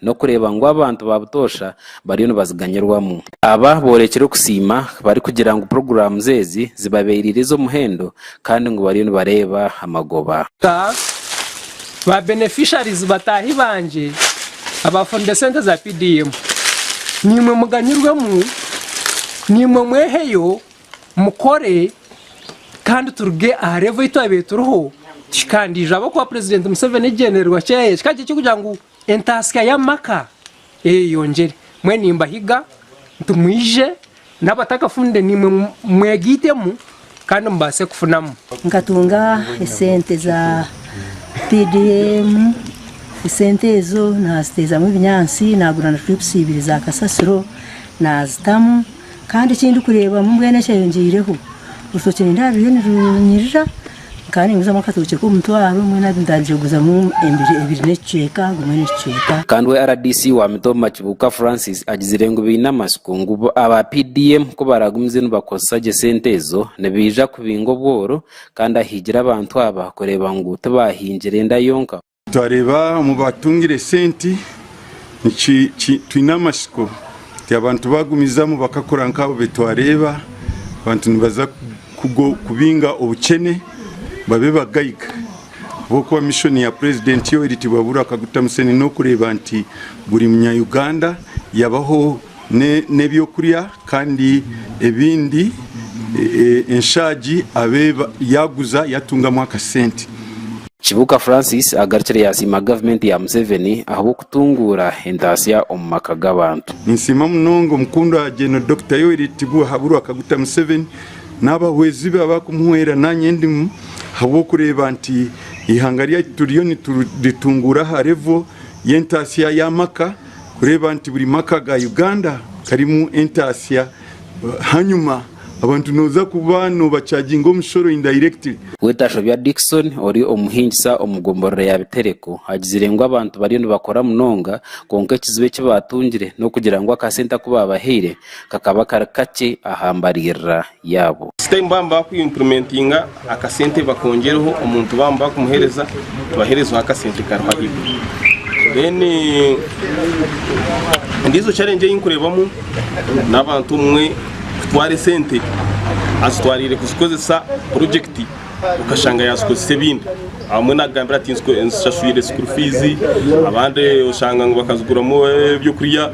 N'okureeba ngu abantu ba butoosha bariyo nibaziganyirwamu. Aba boorekire okusiima barikugira ngu puroguraamu ezi zibabeereire ez'omuhendo kandi ngu bariyo nibareeba amagoba. Ba beneficiaries bataahi bangye abafunire sente za PDM naimwe muganyirwemu, naimwe mweheyo mukore kandi turuge aha level ei twabaire turiho tuhike aha ndiijo ahabw'okuba Purezidenti Museveni ekigyendererwa kyeye kikaba kiri eky'okugira ngu entaasya y'amaka eyeyongyere. Mbwenu nimbahiga nti mwije n'abatakafunire naimwe mwegaitemu kandi mubaase kufunamu. Nkatunga esente za PDM, esente ezo naziteezamu ebinyaatsi nagura na tiripusi ibiri za kasasiro nazitamu kandi eki ndikureebamu mbwenu ekyeyongyeireho orutookye nindeeba ruriyo nirunyirira Nkaba ninguzamu akatookye k'omutwaro mbwenu hati ntandikire kuguzamu ebiri n'ekicweka, gumwe n'ekicweka. Kandi we rdc wa Mitooma Kibuuka Francis agizire ngu baine amatsiko ngu aba PDM ku baraagumize nibakozesa gye sente ezo nibaija kubinga obworo kandi ahigire abantu aba kureeba ngu tibaahingira enda yonka. Twareeba omu batungire esente twine amatsiko nti abantu bagumizamu bakakora nk'abo be twareeba abantu nibaza kubinga obukyene babe bagaiga ahabw'okuba mishoni ya purezidenti Yoweri Tibuhaburwa Kaguta Museveni n'okureeba nti buri munya Uganda yabaho n'ebyokurya kandi ebindi enshaagi abe yaguza yatungamu akasente. Kibuuka Francis agarukire yasiima gavumenti ya Museveni ahabw'okutunguura entaasya omu maka g'abantu. Ninsiima munonga omukundwa Gen. Dokita Yoweri Tibuhaburwa Kaguta Museveni n'abahwezi be abakumuhwera nanye ndimu ahabw'okureeba nti eihanga ryaitu turiyo nituritunguura aha level y'entaasya y'amaka. Kureeba nti buri maka ga Uganda karimu entaasya hanyuma abantu nooza kuba nobachaginga omushoro indirectly. Wetashobya Dickson ori omuhingisa omu gomborora ya Bitereko agizire ngu abantu bariyo nibakora munonga kwonka ekizibu eki baatungire n'okugira ngu akasente aku baabahaire kakaba kari kakye aha mbaririra yaabo. Next time baaba nibaku implementinga akasente bakongyereho omuntu baaba nibakumuhereza nibaherezaho akasente kariho ahaiguru. Then endiijo challenge ei nkureebamu n'abantu obumwe kutwara esente azitwariire kuzikozesa project okashanga yazikozesa ebindi. Abamwe nakugambira ati nshashwire school fees abandi oshanga ngu bakaziguramu ebyokurya.